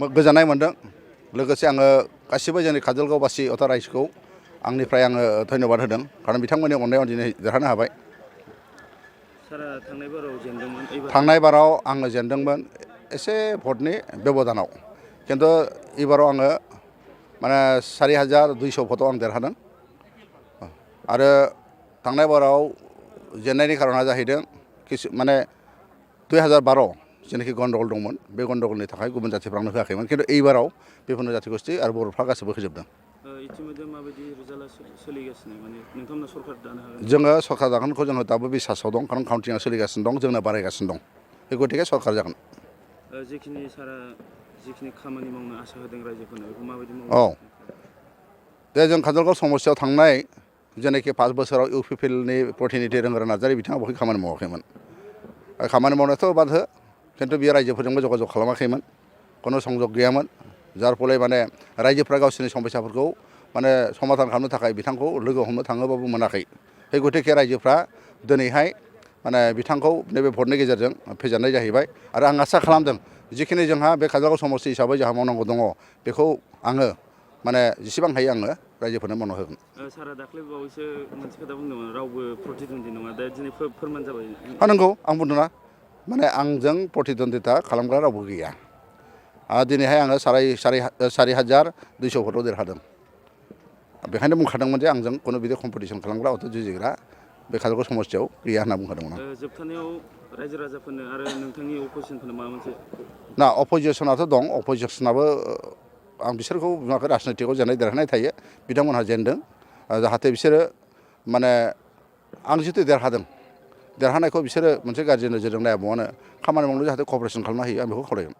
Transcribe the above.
गोजोननाय मोनदों लोगोसे आङो गासिबो जोंनि काजलगावबासि अथा रायजोखौ आंनिफ्राय आङो धन्यबाद होदों खारन बिथांमोननि अननायाव दिनै देरहानो हाबाय। सारा थांनाय बाराव जेनदोंमोन थांनाय बाराव आङो जेनदोंमोन एसे भटनि बेबधानाव खिन्थु एबाराव आङो माने 4200 भटआव आं देरहादों आरो थांनाय बाराव जेननायनि खारना जाहैदों माने 2012 जेनाखि गन्डगल दंमोन बे गन्डगलनि थाखाय गुबुन जाथिफ्रा आंनो होआखैमोन खिन्थु एबाराव बेफोरनो जाथिगोष्ठी आरो बर'फ्रा गासिबो होजोबदों। इतिमध्ये माबायदि रिजाल्टआ सोलिगासिनो माने नोंथांमोना सरकार दानो हागोन? जोङो सरकार जागोनखौ जोङो दाबो बिसासाव दं खारन काउन्टिंआ सोलिगासिनो दं जोंना बारायगासिनो दं बे गतिके सरकार जागोन। जिखिनि सारा जिखिनि खामानि मावनो आसा होदों रायजोफोरनो बेखौ माबायदि मावो? औ दे जों काजलगाव समस्तियाव थांनाय जेनाखि 5 बोसोराव इउपिपिएलनि प्रतिनिधि रोंगोरा नार्जारि बिथाङा बहाय खामानि मावाखैमोन खामानि मावनायाथ' बाद हो खिन्थु बियो रायजोफोरजोंबो जगाजग खालामाखैमोन खुनु संजग गैयामोन जार फले माने रायजोफ्रा गावसोरनि समस्याफोरखौ माने समाधान खालामनो थाखाय बिथांखौ लोगो हमनो थाङोबाबो मोनाखै बे गतिके रायजोफ्रा दिनैहाय माने बिथांखौ नैबे भटनि गेजेरजों फेजेननाय जाहैबाय आरो आं आसा खालामदों जिखिनि जोंहा बे काजलगाव समस्ति हिसाबै जोंहा मावनांगौ दङ बेखौ आङो माने जेसेबां हायो आङो रायजोफोरनो मावना होगोन। सारा दाख्लै बावैसो मोनसे खोथा बुंदोंमोन रावबो प्रतिद्वन्दी नङा दा दिनै फोरमान जाबाय। नंगौ आं बुंदोंना माने आंजों प्रतिद्वन्दिता खालामग्रा रावबो गैया दिनैहाय आङो 4200 भटआव देरहादों बेखायनो बुंखादोंमोन जे आंजों खुनु बिदि कम्पिटिसन खालामग्रा अथ' जुजिग्रा बे काजलगाव समस्तियाव गैया होनना बुंखादोंमोन आं। जोबथानायाव रायजो राजाफोरनो आरो नोंथांनि अपोजिसनफोरनो माबा मोनसे ना अपोजिसनाथ' दं अपोजिसनाबो आं बिसोरखौ बुङाखै राजनितिकआव जेननाय देरहानाय थायो बिथांमोनहा जेनदों जाहाथे बिसोरो माने आं जितु देरहानायखौ बिसोरो मोनसे गाज्रि नोजोरजों नायाबानो खामानि मावनो जाहाथे कपारेसन खालामना होयो आं बेखौ खावलायगोन।